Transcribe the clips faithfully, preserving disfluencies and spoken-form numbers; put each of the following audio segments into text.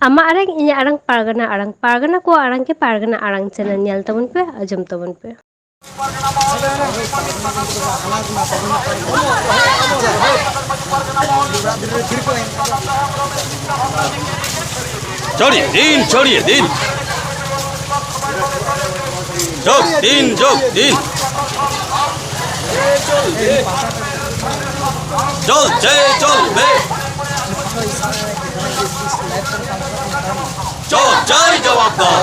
ᱟᱢᱟᱜ ᱟᱲᱟᱝ, ᱤᱧᱟᱹᱜ ᱟᱲᱟᱝ, ᱯᱟᱨᱜᱟᱱᱟ ᱟᱲᱟᱝ, ᱯᱟᱨᱜᱟᱱᱟ ᱠᱚᱣᱟᱜ ᱟᱲᱟᱝ ᱜᱮ ᱯᱟᱨᱜᱟᱱᱟ ᱟᱲᱟᱝ ᱪᱮᱱᱮᱞ ᱧᱮᱞ ᱛᱟᱵᱚᱱ ᱯᱮ, ᱟᱸᱡᱚᱢ ᱛᱟᱵᱚᱱ ᱯᱮ᱾ छोड़िए दिन, छोड़िए दिन। যোগ দিন, যোগ দিন। চল, জয় চল, বে। চল, জয় জবাব দাও।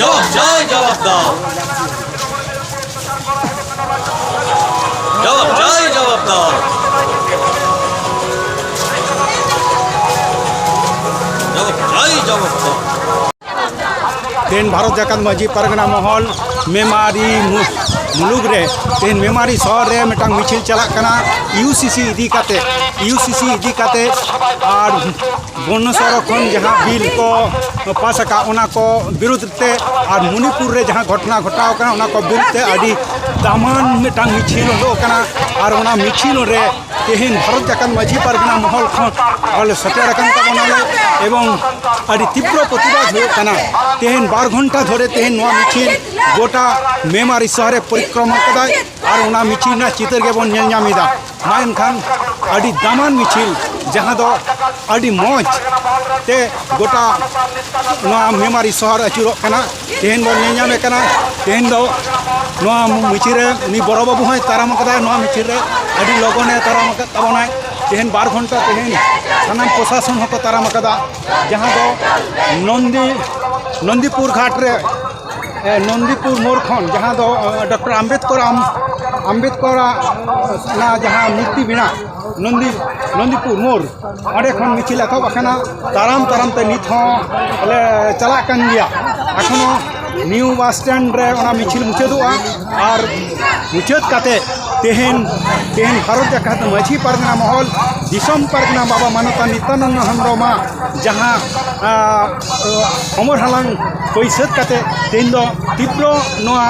চল, জয় জবাব দাও। জবাব চাই, জবাব দাও। জবাব চাই, জবাব দাও। ᱛᱮᱦᱮᱧ ᱵᱷᱟᱨᱚᱛ ᱡᱟᱠᱟᱛ ᱢᱟᱹᱡᱷᱤ ᱯᱟᱨᱜᱟᱱᱟ ᱢᱚᱦᱚᱞ ᱢᱮᱢᱟᱨᱤ ᱢᱩ-, ᱢᱩᱞᱩᱠ ᱨᱮ, ᱛᱮᱦᱮᱧ ᱢᱮᱢᱟᱨᱤ ᱥᱚᱦᱚᱨ ᱨᱮ ᱢᱤᱫᱴᱟᱝ ᱢᱤᱪᱷᱤᱞ ᱪᱟᱞᱟᱜ ᱠᱟᱱᱟ, ᱤᱭᱩ ᱥᱤ ᱥᱤ ᱤᱫᱤ ᱠᱟᱛᱮ, ᱤᱭᱩ ᱥᱤ ᱥᱤ ᱤᱫᱤ ᱠᱟᱛᱮ ᱟᱨ ᱵᱚᱱ ᱥᱚᱝᱨᱚᱠᱷᱚᱱ ᱡᱟᱦᱟᱸ ᱵᱤᱞ ᱠᱚ ᱯᱟᱥ ᱟᱠᱟᱫ, ᱚᱱᱟ ᱠᱚ ᱵᱤᱨᱩᱫᱷ ᱛᱮ ᱟᱨ ᱢᱚᱱᱤᱯᱩᱨ ᱨᱮ ᱡᱟᱦᱟᱸ ᱜᱷᱚᱴᱚᱱᱟ ᱜᱷᱚᱴᱟᱣ ᱟᱠᱟᱱᱟ, ᱚᱱᱟ ᱠᱚ ᱵᱤᱨᱩᱫᱷ ᱛᱮ ᱟᱹᱰᱤ ᱫᱟᱢᱟᱱ ᱢᱤᱫᱴᱟᱝ ᱢᱤᱪᱷᱤᱞ ᱩᱰᱩᱠ ᱟᱠᱟᱱᱟ᱾ ᱟᱨ ᱚᱱᱟ ᱢᱤᱪᱷᱤᱞ ᱨᱮ ᱛᱮᱦᱮᱧ ᱵᱷᱟᱨᱚᱛ ᱡᱟᱠᱟᱛ ᱢᱟᱹᱡᱷᱤ ᱯᱟᱨᱜᱟᱱᱟ ᱢᱚᱦᱚᱞ ᱠᱷᱚᱱ ᱟᱞᱮ ᱥᱮᱴᱮᱨ ᱟᱠᱟᱱ ᱛᱟᱵᱚᱱᱟᱞᱮ ᱮᱵᱚᱝ ᱟᱹᱰᱤ ᱛᱤᱵᱨᱚ ᱯᱨᱚᱛᱤᱵᱟᱫ ᱦᱩᱭᱩᱜ ᱠᱟᱱᱟ᱾ ᱛᱮᱦᱮᱧ ᱵᱟᱨ ᱜᱷᱚᱱᱴᱟ ᱫᱷᱚᱨᱮ ᱛᱮᱦᱮᱧ ᱱᱚᱣᱟ ᱢᱤᱪᱷᱤᱞ ᱜᱚᱴᱟ ᱢᱮᱢᱟᱨᱤ ᱥᱚᱦᱚᱨ ᱮ ᱯᱚᱨᱤᱠᱨᱚᱢᱟ ᱠᱟᱫᱟᱭ ᱟᱨ ᱚᱱᱟ ᱢᱤᱪᱷᱤᱞ ᱨᱮᱱᱟᱜ ᱪᱤᱛᱟᱹᱨ ᱜᱮᱵᱚᱱ ᱧᱮᱞ ᱧᱟᱢ ᱮᱫᱟ᱾ ᱢᱟ ᱮᱱᱠᱷᱟᱱ ᱟᱹᱰᱤ ᱫᱟᱢᱟᱱ ᱢᱤᱪᱷᱤᱞ, ᱡᱟᱦᱟᱸ ᱫᱚ ᱟᱹᱰᱤ ᱢᱚᱡᱽ ᱛᱮ ᱜᱚᱴᱟ ᱱᱚᱣᱟ ᱢᱮᱢᱟᱨᱤ ᱥᱚᱦᱚᱨ ᱟᱹᱪᱩᱨᱚᱜ ᱠᱟᱱᱟ᱾ ᱛᱮᱦᱮᱧ ᱵᱚᱱ ᱧᱮᱞ ᱧᱟᱢᱮ ᱠᱟᱱᱟ, ᱛᱮᱦᱮᱧ ᱫᱚ ᱱᱚᱣᱟ ᱢᱤᱪᱷᱤᱞ ᱨᱮ ᱩᱱᱤ ᱵᱚᱲᱚ ᱵᱟᱹᱵᱩ ᱦᱚᱸᱭ ᱛᱟᱲᱟᱢ ᱟᱠᱟᱫᱟ, ᱱᱚᱣᱟ ᱢᱤᱪᱷᱤᱞ ᱨᱮ ᱟᱹᱰᱤ ᱞᱚᱜᱚᱱᱮ ᱛᱟᱲᱟᱢ ᱟᱠᱟᱫ ᱛᱟᱵᱚᱱᱟᱭ᱾ ᱛᱮᱦᱮᱧ ᱵᱟᱨ ᱜᱷᱚᱱᱴᱟ ᱛᱮᱦᱮᱧ ᱥᱟᱱᱟᱢ ᱯᱨᱚᱥᱟᱥᱚᱱ ᱦᱚᱸᱠᱚ ᱛᱟᱲᱟᱢ ᱟᱠᱟᱫᱟ, ᱡᱟᱦᱟᱸ ᱫᱚ ᱱᱚᱱᱫᱤ, ᱱᱚᱱᱫᱤᱯᱩᱨ ᱜᱷᱟᱴ ᱨᱮ, ᱮ, ᱱᱚᱱᱫᱤᱯᱩᱨ ᱢᱳᱲ ᱠᱷᱚᱱ, ᱡᱟᱦᱟᱸ ᱫᱚ, ᱮ, ᱰᱚᱠᱴᱚᱨ ᱟᱢᱵᱮᱫᱠᱚᱨ ᱟᱢ-, ᱟᱢᱵᱮᱫᱠᱚᱨᱟᱜ ᱚᱱᱟ ᱡᱟᱦᱟᱸ ᱢᱩᱨᱛᱤ ᱢᱮᱱᱟᱜ, ᱱᱚᱱᱫᱤ, ᱱᱚᱱᱫᱤᱯᱩᱨ ᱢᱳᱲ, ᱚᱸᱰᱮ ᱠᱷᱚᱱ ᱢᱤᱪᱷᱤᱞ ᱮᱛᱚᱦᱚᱵ ᱟᱠᱟᱱᱟ᱾ ᱛᱟᱲᱟᱢ ᱛᱟᱲᱟᱢ ᱛᱮ ᱱᱤᱛ ᱦᱚᱸ ᱞᱮ ᱪᱟᱞᱟᱜ ᱠᱟᱱ ᱜᱮᱭᱟ᱾ ᱮᱠᱷᱚᱱᱳ ᱱᱤᱭᱩ ᱵᱟᱥ ᱥᱴᱮᱱᱰ ᱨᱮ ᱚᱱᱟ ᱢᱤᱪᱷᱤᱞ ᱢᱩᱪᱟᱹᱫᱚᱜᱼᱟ᱾ ᱟᱨ ᱢᱩᱪᱟᱹᱫ ᱠᱟᱛᱮ ᱛᱮᱦᱮᱧ, ᱛᱮᱦᱮᱧ ᱵᱷᱟᱨᱚᱛ ᱡᱟᱠᱟᱛ ᱢᱟᱹᱡᱷᱤ ᱯᱟᱨᱜᱟᱱᱟ ᱢᱚᱦᱚᱞ, ᱫᱤᱥᱚᱢ ᱯᱟᱨᱜᱟᱱᱟ ᱵᱟᱵᱟ ᱢᱟᱱᱚᱛᱟᱱ ᱱᱤᱛᱭᱟᱱᱚᱱᱫ ᱦᱮᱢᱵᱨᱚᱢᱟᱜ ᱡᱟᱦᱟᱸ, ᱟ, ᱦᱚᱢᱚᱨ ᱦᱟᱞᱟᱝ ᱦᱩᱭ ᱥᱟᱹᱛ ᱠᱟᱛᱮ ᱛᱮᱦᱮᱧ ᱫᱚ ᱛᱤᱵᱨᱚ ᱱᱚᱣᱟ,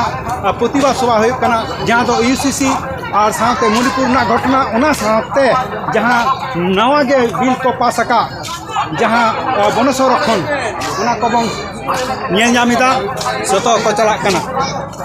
ᱟ, ᱯᱨᱚᱛᱤᱵᱟᱫ ᱥᱚᱵᱷᱟ ᱦᱩᱭᱩᱜ ᱠᱟᱱᱟ, ᱡᱟᱦᱟᱸ ᱫᱚ ᱤᱭᱩ ᱥᱤ ᱥᱤ ᱟᱨ ᱥᱟᱶᱛᱮ ᱢᱚᱱᱤᱯᱩᱨ ᱨᱮᱱᱟᱜ ᱜᱷᱚᱴᱚᱱᱟ, ᱚᱱᱟ ᱥᱟᱶᱛᱮ ᱡᱟᱦᱟᱸ ᱱᱟᱣᱟ ᱜᱮ ᱵᱤᱞ ᱠᱚ ᱯᱟᱥ ᱟᱠᱟᱫ, ᱡᱟᱦᱟᱸ ᱵᱚᱱᱚ ᱥᱚᱝᱨᱚᱠᱷᱚᱱ, ᱚᱱᱟ ᱠᱚᱵᱚᱱ ᱧᱮᱞ ᱧᱟᱢ ᱮᱫᱟ, ᱡᱚᱛᱚ ᱠᱚ ᱪᱟᱞᱟᱜ ᱠᱟᱱᱟ᱾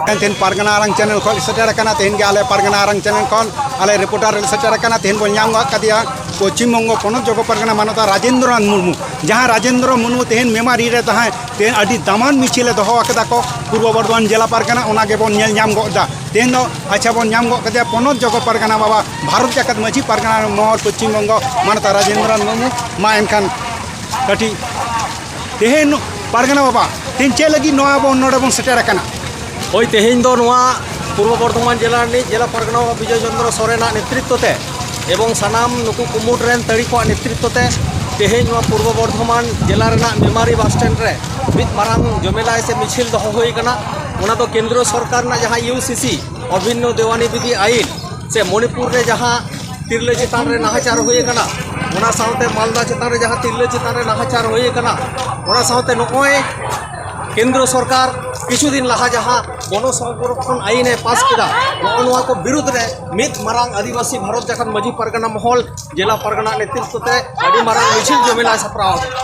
ᱛᱮᱦᱮᱧ ᱯᱟᱨᱜᱟᱱᱟ ᱟᱨᱟᱝ ᱪᱮᱱᱮᱞ ᱠᱷᱚᱱ ᱥᱮᱴᱮᱨ ᱟᱠᱟᱱᱟ᱾ ᱛᱮᱦᱮᱧ ᱜᱮ ᱟᱞᱮ ᱯᱟᱨᱜᱟᱱᱟ ᱟᱨᱟᱝ ᱪᱮᱱᱮᱞ ᱠᱷᱚᱱ ᱟᱞᱮ ᱨᱤᱯᱳᱨᱴᱟᱨ ᱞᱮ ᱥᱮᱴᱮᱨ ᱟᱠᱟᱱᱟ᱾ ᱛᱮᱦᱮᱧ ᱵᱚᱱ ᱧᱟᱢ ᱜᱚᱫ ᱠᱟᱫᱮᱭᱟ ᱯᱚᱪᱷᱤᱢ ᱵᱚᱝᱜᱚ ᱯᱚᱱᱚᱛ ᱡᱚᱜᱚ ᱯᱟᱨᱜᱟᱱᱟ ᱢᱟᱱᱚᱛᱟᱱ ᱨᱟᱡᱮᱱᱫᱨᱚᱱᱟᱛᱷ ᱢᱩᱨᱢᱩ, ᱡᱟᱦᱟᱸ ᱨᱟᱡᱮᱱᱫᱨᱚ ᱢᱩᱨᱢᱩ ᱛᱮᱦᱮᱧ ᱢᱮᱢᱟᱨᱤ ᱨᱮ ᱛᱟᱦᱮᱸ ᱛᱮᱦᱮᱧ ᱟᱹᱰᱤ ᱫᱟᱢᱟᱱ ᱢᱤᱪᱷᱤᱞ ᱮ ᱫᱚᱦᱚ ᱟᱠᱟᱫᱟ ᱠᱚ ᱯᱩᱨᱵᱚ ᱵᱚᱨᱫᱷᱚᱢᱟᱱ ᱡᱮᱞᱟ ᱯᱟᱨᱜᱟᱱᱟ, ᱚᱱᱟ ᱜᱮᱵᱚᱱ ᱧᱮᱞ ᱧᱟᱢ ᱜᱚᱫ ᱮᱫᱟ᱾ ᱛᱮᱦᱮᱧ ᱫᱚ ᱟᱪᱪᱷᱟ ᱵᱚᱱ ᱧᱟᱢ ᱜᱚᱫ ᱠᱮᱫᱮᱭᱟ ᱯᱚᱱᱚᱛ ᱡᱚᱜᱚ ᱯᱟᱨᱜᱟᱱᱟ ᱵᱟᱵᱟ, ᱵᱷᱟᱨᱚᱛ ᱡᱟᱠᱟᱛ ᱢᱟᱹᱡᱷᱤ ᱯᱟᱨᱜᱟᱱᱟ ᱢᱚᱦᱚᱞ ᱯᱚᱪᱷᱤᱢ ᱵᱚᱝᱜᱚ ᱢᱟᱱᱚᱛᱟᱱ ᱨᱟᱡᱮᱱᱫᱨᱚᱱᱟᱛᱷ ᱢᱩᱨᱢᱩ᱾ ᱢᱟ ᱮᱱᱠᱷᱟᱱ ᱠᱟᱹᱴᱤᱡ ᱛᱮᱦᱮᱧ ᱯᱟᱨᱜᱟᱱᱟ ᱵᱟᱵᱟ, ᱛᱮᱦᱮᱧ ᱪᱮᱫ ᱞᱟᱹᱜᱤᱫ ᱱᱚᱣᱟ ᱵᱚᱱ ᱱᱚᱰᱮ ᱵᱚᱱ ᱥᱮᱴᱮᱨ ᱟᱠᱟᱱᱟ? ᱦᱳᱭ, ᱛᱮᱦᱮᱧ ᱫᱚ ᱱᱚᱣᱟ ᱯᱩᱨᱵᱚ ᱵᱚᱨᱫᱷᱚᱢᱟᱱ ᱡᱮᱞᱟ ᱨᱤᱱᱤᱡ ᱡᱮᱞᱟ ᱯᱟᱨᱜᱟᱱᱟ ᱵᱟᱵᱟ ᱵᱤᱡᱚᱭ ᱪᱚᱱᱫᱨᱚ ᱥᱚᱨᱮᱱᱟᱜ ᱱᱮᱛᱨᱤᱛᱛᱚ ᱛᱮ ᱮᱵᱚᱝ ᱥᱟᱱᱟᱢ ᱱᱩᱠᱩ ᱠᱩᱢᱩᱴ ᱨᱮᱱ ᱛᱟᱹᱲᱤ ᱠᱚᱣᱟᱜ ᱱᱮᱛᱨᱤᱛᱛᱚ ᱛᱮ ᱛᱮᱦᱮᱧ ᱱᱚᱣᱟ ᱯᱩᱨᱵᱚ ᱵᱚᱨᱫᱷᱚᱢᱟᱱ ᱡᱮᱞᱟ ᱨᱮᱱᱟᱜ ᱢᱮᱢᱟᱨᱤ ᱵᱟᱥ ᱥᱴᱮᱱᱰ ᱨᱮ ᱢᱤᱫ ᱢᱟᱨᱟᱝ ᱡᱚᱢᱮᱞᱟᱭ ᱥᱮ ᱢᱤᱪᱷᱤᱞ ᱫᱚᱦᱚ ᱦᱩᱭ ᱟᱠᱟᱱᱟ᱾ ᱚᱱᱟ ᱫᱚ ᱠᱮᱱᱫᱨᱚ ᱥᱚᱨᱠᱟᱨ ᱨᱮᱱᱟᱜ ᱡᱟᱦᱟᱸ ᱤᱭᱩ ᱥᱤ ᱥᱤ ᱚᱵᱷᱤᱱᱱᱚ ᱫᱮᱣᱟᱱᱤ ᱵᱤᱫᱷᱤ ᱟᱭᱤᱱ ᱥᱮ ᱢᱚᱱᱤᱯᱩᱨ ᱨᱮ ᱡᱟᱦᱟᱸ ᱛᱤᱨᱞᱟᱹ ᱪᱮᱛᱟᱱ ᱨᱮ ᱱᱟᱦᱟᱪᱟᱨ ᱦᱩᱭ ᱟᱠᱟᱱᱟ, ᱚᱱᱟ ᱥᱟᱶᱛᱮ ᱢᱟᱞᱫᱟ ᱪᱮᱛᱟᱱ ᱨᱮ ᱡᱟᱦᱟᱸ ᱛᱤᱨᱞᱟᱹ ᱪᱮᱛᱟᱱ ᱨᱮ ᱱᱟᱦᱟᱪᱟᱨ ᱦᱩᱭ ᱟᱠᱟᱱᱟ, ᱚᱱᱟ ᱥᱟᱶᱛᱮ ᱱᱚᱜᱼᱚᱭ ᱠᱮᱱᱫᱨᱚ ᱥᱚᱨᱠᱟᱨ ᱠᱤᱪᱷᱩ ᱫᱤᱱ ᱞᱟᱦᱟ ᱡᱟᱦᱟᱸ ᱵᱚᱱᱚ ᱥᱚᱝᱨᱚᱠᱷᱚᱱ ᱟᱭᱤᱱ ᱮ ᱯᱟᱥ ᱠᱮᱫᱟ, ᱱᱚᱜᱼᱚ ᱱᱚᱣᱟ ᱠᱚ ᱵᱤᱨᱩᱫᱽ ᱨᱮ ᱢᱤᱫ ᱢᱟᱨᱟᱝ ᱟᱹᱫᱤᱵᱟᱹᱥᱤ ᱵᱷᱟᱨᱚᱛ ᱡᱟᱠᱟᱛ ᱢᱟᱹᱡᱷᱤ ᱯᱟᱨᱜᱟᱱᱟ ᱢᱚᱦᱚᱞ ᱡᱮᱞᱟ ᱯᱟᱨᱜᱟᱱᱟ ᱱᱮᱛᱨᱤᱛᱛᱚ ᱛᱮ ᱟᱹᱰᱤ ᱢᱟᱨᱟᱝ ᱢᱤᱪᱷᱤᱞ ᱡᱚᱢᱮᱞᱟᱭ ᱥᱟᱯᱲᱟᱣ ᱟᱠᱟᱫᱟ᱾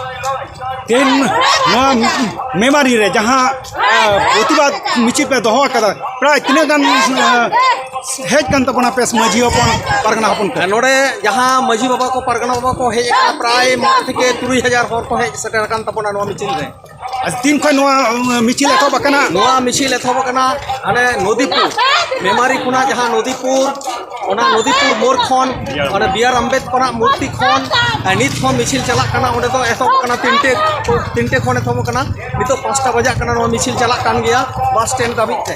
ᱛᱮᱦᱮᱧ ᱱᱚᱣᱟ ᱢᱮᱢᱟᱨᱤ ᱨᱮ ᱡᱟᱦᱟᱸ, ᱟᱸ, ᱯᱨᱚᱛᱤᱵᱟᱫ ᱢᱤᱪᱷᱤᱞ ᱯᱮ ᱫᱚᱦᱚ ᱟᱠᱟᱫᱟ, ᱯᱨᱟᱭ ᱛᱤᱱᱟᱹᱜ ᱜᱟᱱ, ᱟᱸ, ᱦᱮᱡ ᱠᱟᱱ ᱛᱟᱵᱚᱱᱟ ᱯᱮ ᱢᱟᱹᱡᱷᱤ ᱦᱚᱯᱚᱱ, ᱯᱟᱨᱜᱟᱱᱟ ᱦᱚᱯᱚᱱ ᱠᱚ? ᱱᱚᱰᱮ ᱡᱟᱦᱟᱸ ᱢᱟᱹᱡᱷᱤ ᱵᱟᱵᱟ ᱠᱚ, ᱯᱟᱨᱜᱟᱱᱟ ᱵᱟᱵᱟ ᱠᱚ ᱦᱮᱡ ᱟᱠᱟᱱᱟ, ᱯᱨᱟᱭ ᱢᱚᱬᱮ ᱛᱷᱮᱠᱮ ᱛᱩᱨᱩᱭ ᱦᱟᱡᱟᱨ ᱦᱚᱲ ᱠᱚ ᱦᱮᱡ ᱥᱮᱴᱮᱨ ᱟᱠᱟᱱ ᱛᱟᱵᱚᱱᱟ ᱱᱚᱣᱟ ᱢᱤᱪᱷᱤᱞ ᱨᱮ᱾ ᱟᱨ ᱛᱤᱱ ᱠᱷᱚᱱ ᱱᱚᱣᱟ, ᱩᱸ, ᱢᱤᱪᱷᱤᱞ ᱮᱛᱚᱦᱚᱵ ᱟᱠᱟᱱᱟ? ᱱᱚᱣᱟ ᱢᱤᱪᱷᱤᱞ ᱮᱛᱚᱦᱚᱵ ᱟᱠᱟᱱᱟ ᱦᱟᱱᱮ ᱱᱚᱫᱤᱯᱩᱨ, ᱢᱮᱢᱟᱨᱤ ᱠᱷᱚᱱᱟᱜ ᱡᱟᱦᱟᱸ ᱱᱚᱫᱤᱯᱩᱨ, ᱚᱱᱟ ᱱᱚᱫᱤᱯᱩᱨ ᱢᱳᱲ ᱠᱷᱚᱱ, ᱚᱱᱟ ᱵᱤ ᱟᱨ ᱟᱢᱵᱮᱫᱠᱚᱨᱟᱜ ᱢᱩᱨᱛᱤ ᱠᱷᱚᱱ, ᱟᱨ ᱱᱤᱛ ᱦᱚᱸ ᱢᱤᱪᱷᱤᱞ ᱪᱟᱞᱟᱜ ᱠᱟᱱᱟ᱾ ᱚᱸᱰᱮ ᱫᱚ ᱮᱛᱚᱦᱚᱵ ᱟᱠᱟᱱᱟ ᱛᱤᱱᱴᱮ, ᱛᱤᱱᱴᱮ ᱠᱷᱚᱱ ᱮᱛᱚᱦᱚᱵ ᱟᱠᱟᱱᱟ, ᱱᱤᱛᱚᱜ ᱯᱟᱸᱪᱴᱟ ᱵᱟᱡᱟᱜ ᱠᱟᱱᱟ᱾ ᱱᱚᱣᱟ ᱢᱤᱪᱷᱤᱞ ᱪᱟᱞᱟᱜ ᱠᱟᱱ ᱜᱮᱭᱟ ᱵᱟᱥ ᱥᱴᱮᱱᱰ ᱫᱷᱟᱹᱵᱤᱡ ᱛᱮ᱾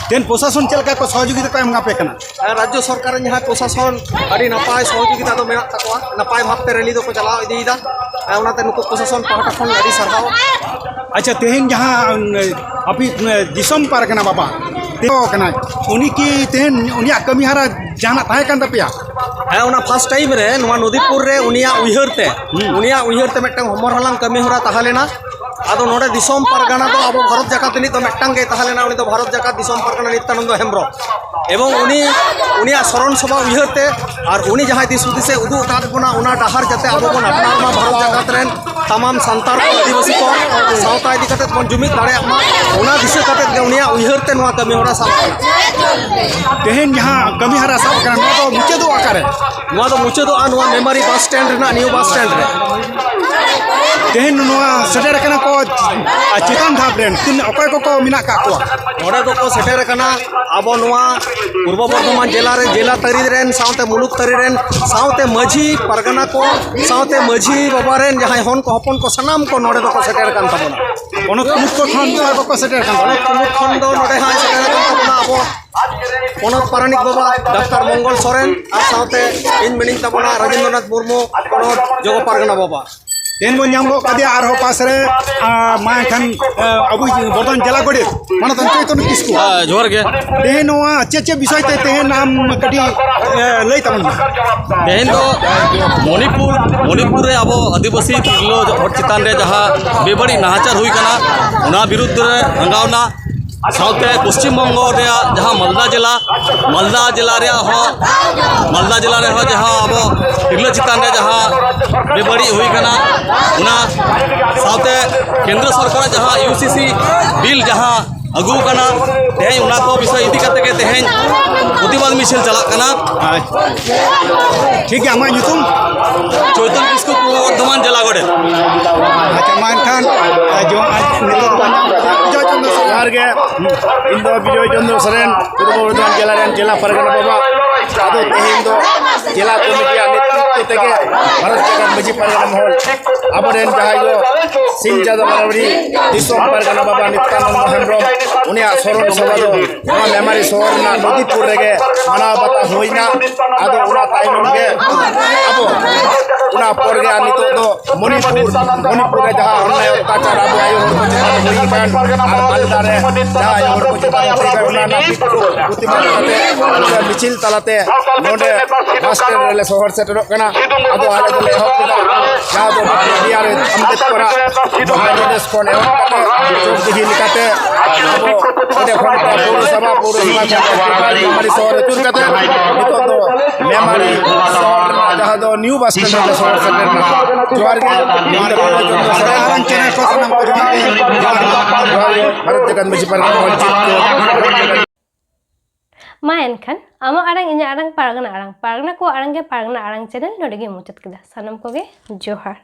ᱛᱮᱦᱮᱧ ᱯᱨᱚᱥᱟᱥᱚᱱ ᱪᱮᱫ ᱞᱮᱠᱟ ᱠᱚ ᱥᱚᱦᱚᱡᱳᱜᱤᱛᱟ ᱠᱚ ᱮᱢ ᱟᱯᱮ ᱠᱟᱱᱟ? ᱨᱟᱡᱽᱡᱚ ᱥᱚᱨᱠᱟᱨ ᱨᱮᱱ ᱡᱟᱦᱟᱸᱭ ᱯᱨᱚᱥᱟᱥᱚᱱ, ᱟᱹᱰᱤ ᱱᱟᱯᱟᱭ ᱥᱚᱦᱚᱡᱳᱜᱤᱛᱟ ᱫᱚ ᱢᱮᱱᱟᱜ ᱛᱟᱠᱚᱣᱟ, ᱱᱟᱯᱟᱭ ᱵᱷᱟᱵᱽᱛᱮ ᱨᱮᱞᱤ ᱫᱚᱠᱚ ᱪᱟᱞᱟᱣ ᱤᱫᱤᱭᱮᱫᱟ᱾ ᱚᱱᱟᱛᱮ ᱱᱩᱠᱩ ᱯᱨᱚᱥᱟᱥᱚᱱ ᱯᱟᱦᱴᱟ ᱠᱷᱚᱱ ᱟᱹᱰᱤ ᱥᱟᱨᱦᱟᱣ᱾ ᱟᱪᱪᱷᱟ, ᱛᱮᱦᱮᱧ ᱡᱟᱦᱟᱸ, ᱩᱱ, ᱟᱯᱮ, ᱩᱱ, ᱫᱤᱥᱚᱢ ᱯᱟᱨᱜᱟᱱᱟ ᱵᱟᱵᱟ ᱛᱮᱦᱮᱧ ᱠᱟᱱᱟᱭ, ᱩᱱᱤ ᱠᱤ ᱛᱮᱦᱮᱧ ᱩᱱᱤᱭᱟᱜ ᱠᱟᱹᱢᱤ ᱦᱟᱨᱟ ᱡᱟᱦᱟᱱᱟᱜ ᱛᱟᱦᱮᱸ ᱠᱟᱱ ᱛᱟᱯᱮᱭᱟ? ᱦᱮᱸ, ᱚᱱᱟ ᱯᱷᱟᱥᱴ ᱴᱟᱭᱤᱢ ᱨᱮ ᱱᱚᱣᱟ ᱱᱚᱫᱤᱯᱩᱨ ᱨᱮ ᱩᱱᱤᱭᱟᱜ ᱩᱭᱦᱟᱹᱨ ᱛᱮ, ᱦᱩᱸ᱾ ᱩᱱᱤᱭᱟᱜ ᱩᱭᱦᱟᱹᱨ ᱛᱮ ᱢᱤᱫᱴᱟᱝ ᱦᱚᱢᱚᱨ ᱦᱟᱞᱟᱝ ᱠᱟᱹᱢᱤ ᱦᱚᱨᱟ ᱛᱟᱦᱮᱸ ᱞᱮᱱᱟ᱾ ᱟᱫᱚ ᱱᱚᱰᱮ ᱫᱤᱥᱚᱢ ᱯᱟᱨᱜᱟᱱᱟ ᱫᱚ ᱟᱵᱚ ᱵᱷᱟᱨᱚᱛ ᱡᱟᱠᱟᱛ ᱨᱤᱱᱤᱡ ᱫᱚ ᱢᱤᱫᱴᱟᱝ ᱜᱮ ᱛᱟᱦᱮᱸ ᱞᱮᱱᱟ, ᱩᱱᱤ ᱫᱚ ᱵᱷᱟᱨᱚᱛ ᱡᱟᱠᱟᱛ ᱫᱤᱥᱚᱢ ᱯᱟᱨᱜᱟᱱᱟ ᱱᱤᱛᱭᱟᱱᱚᱱᱫᱚ ᱦᱮᱢᱵᱨᱚᱢ᱾ ᱮᱵᱚᱝ ᱩᱱᱤ, ᱩᱱᱤᱭᱟᱜ ᱥᱚᱨᱚᱱ ᱥᱚᱵᱷᱟ ᱩᱭᱦᱟᱹᱨ ᱛᱮ ᱟᱨ ᱩᱱᱤ ᱡᱟᱦᱟᱸᱭ ᱫᱤᱥ ᱦᱩᱫᱤᱥᱮ ᱩᱫᱩᱜ ᱟᱠᱟᱫ ᱵᱚᱱᱟ, ᱚᱱᱟ ᱰᱟᱦᱟᱨ ᱡᱟᱛᱮ ᱟᱵᱚ ᱵᱚᱱ ᱟᱯᱱᱟᱨ ᱢᱟ, ᱵᱷᱟᱨᱚᱛ ᱡᱟᱠᱟᱛ ᱨᱮᱱ ᱛᱟᱢᱟᱢ ᱥᱟᱱᱛᱟᱲ ᱠᱚ, ᱟᱹᱫᱤᱵᱟᱹᱥᱤ ᱠᱚ ᱥᱟᱶᱛᱟ ᱤᱫᱤ ᱠᱟᱛᱮ ᱵᱚᱱ ᱡᱩᱢᱤᱫ ᱫᱟᱲᱮᱭᱟᱜ ᱢᱟ, ᱚᱱᱟ ᱫᱤᱥᱟᱹ ᱠᱟᱛᱮ ᱜᱮ ᱩᱱᱤᱭᱟᱜ ᱩᱭᱦᱟᱹᱨ ᱛᱮ ᱱᱚᱣᱟ ᱠᱟᱹᱢᱤ ᱦᱚᱨᱟ ᱥᱟᱵ ᱟᱠᱟᱱᱟ᱾ ᱛᱮᱦᱮᱧ ᱡᱟᱦᱟᱸ ᱠᱟᱹᱢᱤ ᱦᱚᱨᱟ ᱥᱟᱵ ᱟᱠᱟᱱᱟ, ᱱᱚᱣᱟ ᱫᱚ ᱢᱩᱪᱟᱹᱫᱚᱜ ᱚᱠᱟᱨᱮ? ᱱᱚᱣᱟ ᱫᱚ ᱢᱩᱪᱟᱹᱫᱚᱜᱼᱟ ᱱᱚᱣᱟ ᱢᱮᱢᱟᱨᱤ ᱵᱟᱥ ᱥᱴᱮᱱᱰ ᱨᱮᱱᱟᱜ, ᱱᱤᱭᱩ ᱵᱟᱥ ᱥᱴᱮᱱᱰ ᱨᱮ᱾ ᱛᱮᱦᱮᱧ ᱱᱚᱣᱟ ᱥᱮᱴᱮᱨ ᱟᱠᱟᱱᱟ ᱠᱚ, ᱟᱨ ᱪᱮᱛᱟᱱ ᱫᱷᱟᱯ ᱨᱮᱱ ᱛᱤᱱ, ᱚᱠᱚᱭ ᱠᱚᱠᱚ ᱢᱮᱱᱟᱜ ᱠᱟᱜ ᱠᱚᱣᱟ? ᱱᱚᱰᱮ ᱫᱚᱠᱚ ᱥᱮᱴᱮᱨ ᱟᱠᱟᱱᱟ ᱟᱵᱚ ᱱᱚᱣᱟ ᱯᱩᱨᱵᱚ ᱵᱚᱨᱫᱷᱚᱢᱟᱱ ᱡᱮᱞᱟ ᱨᱮ ᱡᱮᱞᱟ ᱛᱟᱹᱨᱤ ᱨᱮᱱ ᱥᱟᱶᱛᱮ ᱢᱩᱞᱩᱠ ᱛᱟᱹᱨᱤ ᱨᱮᱱ ᱥᱟᱶᱛᱮ ᱢᱟᱹᱡᱷᱤ ᱯᱟᱨᱜᱟᱱᱟ ᱠᱚ ᱥᱟᱶᱛᱮ ᱢᱟᱹᱡᱷᱤ ᱵᱟᱵᱟ ᱨᱮᱱ ᱡᱟᱦᱟᱸᱭ ᱦᱚᱱ ᱠᱚ ᱦᱚᱯᱚᱱ ᱠᱚ ᱥᱟᱱᱟᱢ ᱠᱚ ᱱᱚᱰᱮ ᱫᱚᱠᱚ ᱥᱮᱴᱮᱨ ᱟᱠᱟᱱ ᱛᱟᱵᱚᱱᱟ᱾ ᱯᱚᱱᱚᱛ ᱠᱚ ᱠᱷᱚᱱ ᱚᱠᱚᱭ ᱠᱚᱠᱚ ᱥᱮᱴᱮᱨ ᱟᱠᱟᱱ ᱛᱟᱵᱚᱱᱟ? ᱯᱚᱱᱚᱛ ᱠᱚ ᱠᱷᱚᱱ ᱫᱚ ᱱᱚᱰᱮ ᱦᱟᱸᱜ ᱥᱮᱴᱮᱨ ᱟᱠᱟᱱ ᱛᱟᱵᱚᱱᱟ ᱟᱵᱚ ᱯᱚᱱᱚᱛ ᱯᱟᱨᱟᱱᱤᱠ ᱵᱟᱵᱟ ᱰᱟᱠᱛᱟᱨ ᱢᱚᱝᱜᱚᱞ ᱥᱚᱨᱮᱱ ᱟᱨ ᱥᱟᱶᱛᱮ ᱤᱧ ᱢᱮᱱᱟᱹᱧ ᱛᱟᱵᱚᱱᱟ ᱨᱟᱡᱮᱱᱫᱨᱚᱱᱟᱛᱷ ᱢᱩᱨᱢᱩ, ᱯᱚᱱᱚᱛ ᱡᱚᱜᱚ ᱯᱟᱨᱜᱟᱱᱟ ᱵᱟᱵᱟ᱾ ᱛᱮᱦᱮᱧ ᱵᱚᱱ ᱧᱟᱢ ᱜᱚᱫ ᱠᱟᱫᱮᱭᱟ ᱟᱨᱦᱚᱸ ᱯᱟᱥ ᱨᱮ, ᱟᱨ ᱢᱟ ᱮᱱᱠᱷᱟᱱ, ᱟᱨ ᱟᱵᱚ ᱵᱚᱨᱫᱷᱚᱢᱟᱱ ᱡᱮᱞᱟ ᱜᱚᱰᱮᱛ ᱢᱟᱱᱚᱛᱟᱱ ᱪᱳᱭᱛᱚᱱ ᱠᱤᱥᱠᱩ᱾ ᱦᱮᱸ, ᱡᱚᱦᱟᱨ ᱜᱮ᱾ ᱛᱮᱦᱮᱧ ᱱᱚᱣᱟ ᱪᱮᱫ ᱪᱮᱫ ᱵᱤᱥᱚᱭ ᱛᱮ ᱛᱮᱦᱮᱧ ᱟᱢ ᱠᱟᱹᱴᱤᱡ, ᱮ, ᱞᱟᱹᱭ ᱛᱟᱵᱚᱱ ᱢᱮ᱾ ᱛᱮᱦᱮᱧ ᱫᱚ ᱢᱚᱱᱤᱯᱩᱨ ᱢᱚᱱᱤᱯᱩᱨ ᱨᱮ ᱟᱵᱚ ᱟᱹᱫᱤᱵᱟᱹᱥᱤ ᱛᱤᱨᱞᱟᱹ ᱦᱚᱲ ᱪᱮᱛᱟᱱ ᱨᱮ ᱡᱟᱦᱟᱸ ᱵᱮᱵᱟᱹᱲᱤᱡ ᱱᱟᱦᱟᱪᱟᱨ ᱦᱩᱭ ᱠᱟᱱᱟ, ᱚᱱᱟ ᱵᱤᱨᱩᱫᱽ ᱨᱮ ᱨᱟᱸᱜᱟᱣᱱᱟ᱾ ᱥᱟᱶᱛᱮ ᱯᱚᱥᱪᱤᱢ ᱵᱚᱝᱜᱚ ᱨᱮᱭᱟᱜ ᱡᱟᱦᱟᱸ ᱢᱟᱞᱫᱟ ᱡᱮᱞᱟ, ᱢᱟᱞᱫᱟ ᱡᱮᱞᱟ ᱨᱮᱭᱟᱜ ᱦᱚᱸ, ᱢᱟᱞᱫᱟ ᱡᱮᱞᱟ ᱨᱮᱦᱚᱸ ᱡᱟᱦᱟᱸ ᱟᱵᱚ ᱛᱤᱨᱞᱟᱹ ᱪᱮᱛᱟᱱ ᱨᱮ ᱡᱟᱦᱟᱸ ᱵᱮᱵᱟᱹᱲᱤᱡ ᱦᱩᱭ ᱠᱟᱱᱟ, ᱚᱱᱟ ᱥᱟᱶᱛᱮ ᱠᱮᱱᱫᱨᱚ ᱥᱚᱨᱠᱟᱨᱟᱜ ᱡᱟᱦᱟᱸ ᱤᱭᱩ ᱥᱤ ᱥᱤ ᱵᱤᱞ ᱡᱟᱦᱟᱸ ᱟᱹᱜᱩ ᱠᱟᱱᱟ, ᱛᱮᱦᱮᱧ ᱚᱱᱟ ᱠᱚ ᱵᱤᱥᱚᱭ ᱤᱫᱤ ᱠᱟᱛᱮ ᱜᱮ ᱛᱮᱦᱮᱧ ᱯᱨᱚᱛᱤᱵᱟᱫ ᱢᱤᱪᱷᱤᱞ ᱪᱟᱞᱟᱜ ᱠᱟᱱᱟ᱾ ᱴᱷᱤᱠ ᱜᱮᱭᱟ, ᱟᱢᱟᱜ ᱧᱩᱛᱩᱢ? ᱪᱳᱭᱛᱚᱱ ᱠᱤᱥᱠᱩ, ᱯᱩᱨᱵᱚ ᱵᱚᱨᱫᱷᱚᱢᱟᱱ ᱡᱮᱞᱟ ᱜᱚᱰᱮᱛ᱾ ᱟᱪᱪᱷᱟ, ᱢᱟ ᱮᱱᱠᱷᱟᱱ, ᱟᱨ ᱡᱚ-, ᱟᱨ ᱱᱤᱛᱚᱜ ᱫᱚ ᱵᱤᱡᱚᱭ ᱪᱚᱱᱫᱨᱚ ᱥᱚᱨᱮᱱ᱾ ᱡᱚᱦᱟᱨ ᱜᱮ, ᱤᱧ ᱫᱚ ᱵᱤᱡᱚᱭ ᱪᱚᱱᱫᱨᱚ ᱥᱚᱨᱮᱱ, ᱯᱩᱨᱵᱚ ᱵᱚᱨᱫᱷᱚᱢᱟᱱ ᱡᱮᱞᱟ ᱨᱮᱱ ᱡᱮᱞᱟ ᱯᱟᱨᱜᱟᱱᱟ ᱵᱟᱵᱟ᱾ ᱟᱫᱚ ᱛᱮᱦᱮᱧ ᱫᱚ ᱡᱮᱞᱟ ᱠᱚᱢᱤᱴᱤᱭᱟᱜ ᱱᱮᱛᱨᱤᱛᱵ ᱛᱮᱜᱮ ᱵᱷᱟᱨᱚᱛ ᱡᱟᱠᱟᱛ ᱢᱟᱹᱡᱷᱤ ᱯᱟᱨᱜᱟᱱᱟ ᱢᱚᱦᱚᱞ, ᱟᱵᱚᱨᱮᱱ ᱡᱟᱦᱟᱸᱭ ᱫᱚ ᱥᱤᱧ ᱪᱟᱸᱫᱚ ᱵᱟᱨᱟᱵᱟᱹᱨᱤ ᱫᱤᱥᱚᱢ ᱯᱟᱨᱜᱟᱱᱟ ᱵᱟᱵᱟ ᱱᱤᱛᱭᱟᱱᱚᱱᱫᱚ ᱦᱮᱢᱵᱨᱚᱢ, ᱩᱱᱤᱭᱟᱜ ᱥᱚᱨᱚᱱ ᱥᱚᱵᱷᱟ ᱫᱚ ᱱᱚᱣᱟ ᱢᱮᱢᱟᱨᱤ ᱥᱚᱦᱚᱨ ᱨᱮᱱᱟᱜ ᱱᱚᱫᱤᱯᱩᱨ ᱨᱮᱜᱮ ᱢᱟᱱᱟᱣ ᱵᱟᱛᱟᱣ ᱦᱩᱭᱱᱟ᱾ ᱟᱫᱚ ᱚᱱᱟ ᱛᱟᱭᱱᱚᱢ ᱜᱮ ᱟᱵᱚ, ᱚᱱᱟ ᱯᱚᱨ ᱜᱮ ᱟᱨ ᱱᱤᱛᱚᱜ ᱫᱚ ᱢᱚᱱᱤᱯᱩᱨ, ᱢᱚᱱᱤᱯᱩᱨ ᱨᱮ ᱡᱟᱦᱟᱸ ᱚᱱᱱᱟᱭ ᱚᱛᱛᱟᱪᱟᱨ ᱟᱵᱚ ᱟᱭᱳ ᱦᱚᱲ ᱠᱚ ᱪᱮᱛᱟᱱ ᱨᱮ ᱦᱩᱭ ᱟᱠᱟᱱ, ᱟᱨ ᱢᱟᱞᱫᱟ ᱨᱮ ᱡᱟᱦᱟᱸ ᱟᱭᱳ ᱦᱚᱲ ᱠᱚ ᱪᱮᱛᱟᱱ ᱨᱮ ᱦᱩᱭ ᱟᱠᱟᱱ, ᱚᱱᱟ ᱨᱮᱱᱟᱜ ᱵᱤᱠᱠᱷᱳᱵ ᱯᱨᱚᱛᱤᱵᱟᱫ ᱠᱟᱛᱮ ᱢᱤᱪᱷᱤᱞ ᱛᱟᱞᱟᱛᱮ ᱱᱚᱰᱮ ᱵᱟᱥ ᱥᱴᱮᱱᱰ ᱨᱮᱞᱮ ᱥᱚᱦᱚᱨ ᱥᱮᱴᱮᱨᱚᱜ ᱠᱟᱱᱟ᱾ ᱟᱫᱚ ᱟᱞᱮ ᱫᱚᱞᱮ ᱮᱦᱚᱵ ᱠᱮᱫᱟ, ᱡᱟᱦᱟᱸ ᱫᱚ ᱵᱤ ᱟᱨ ᱟᱢᱵᱮᱫᱽᱠᱚᱨᱟᱜ ᱢᱚᱦᱟ ᱯᱨᱚᱫᱮᱥ ᱠᱷᱚᱱ ᱮᱦᱚᱵ ᱠᱟᱛᱮ ᱪᱳᱠᱫᱤᱜᱷᱤ ᱞᱮᱠᱟᱛᱮ ᱟᱵᱚ ᱚᱸᱰᱮ ᱠᱷᱚᱱ ᱯᱳᱣᱨᱚᱥᱚᱵᱷᱟ, ᱯᱳᱣᱨᱚᱥᱚᱵᱷᱟ ᱠᱷᱚᱱ ᱢᱮᱢᱟᱨᱤ ᱥᱚᱦᱚᱨ ᱟᱹᱪᱩᱨ ᱠᱟᱛᱮ ᱱᱤᱛᱚᱜ ᱫᱚ ᱢᱮᱢᱟᱨᱤ ᱥᱚᱦᱚᱨ ᱨᱮᱱᱟᱜ ᱡᱟᱦᱟᱸ ᱫᱚ ᱱᱤᱭᱩ ᱵᱟᱥ ᱥᱴᱮᱱᱰ ᱨᱮᱞᱮ ᱥᱚᱦᱚᱨ ᱥᱮᱴᱮᱨ ᱮᱱᱟ᱾ ᱡᱚᱦᱟᱨ ᱜᱮ, ᱤᱧ ᱫᱚ ᱨᱟᱢᱪᱚᱸᱫᱽᱨᱚ ᱥᱚᱨᱮᱱ᱾ ᱡᱚᱦᱟᱨ ᱜᱮ, ᱵᱷᱟᱨᱚᱛ ᱡᱟᱠᱟᱛ ᱢᱟᱹᱡᱷᱤ ᱯᱟᱨᱜᱟᱱᱟ ᱢᱚᱥᱡᱤᱫ ᱠᱚ᱾ ᱢᱟ ᱮᱱᱠᱷᱟᱱ, ᱟᱢᱟᱜ ᱟᱲᱟᱝ, ᱤᱧᱟᱹᱜ ᱟᱲᱟᱝ, ᱯᱟᱨᱜᱟᱱᱟ ᱟᱲᱟᱝ, ᱯᱟᱨᱜᱟᱱᱟ ᱠᱚᱣᱟᱜ ᱟᱲᱟᱝ ᱜᱮ ᱯᱟᱨᱜᱟᱱᱟ ᱟᱲᱟᱝ ᱪᱮᱱᱮᱞ ᱱᱚᱰᱮ ᱜᱮ ᱢᱩᱪᱟᱹᱫ ᱠᱮᱫᱟ᱾ ᱥᱟᱱᱟᱢ ᱠᱚᱜᱮ ᱡᱚᱦᱟᱨ᱾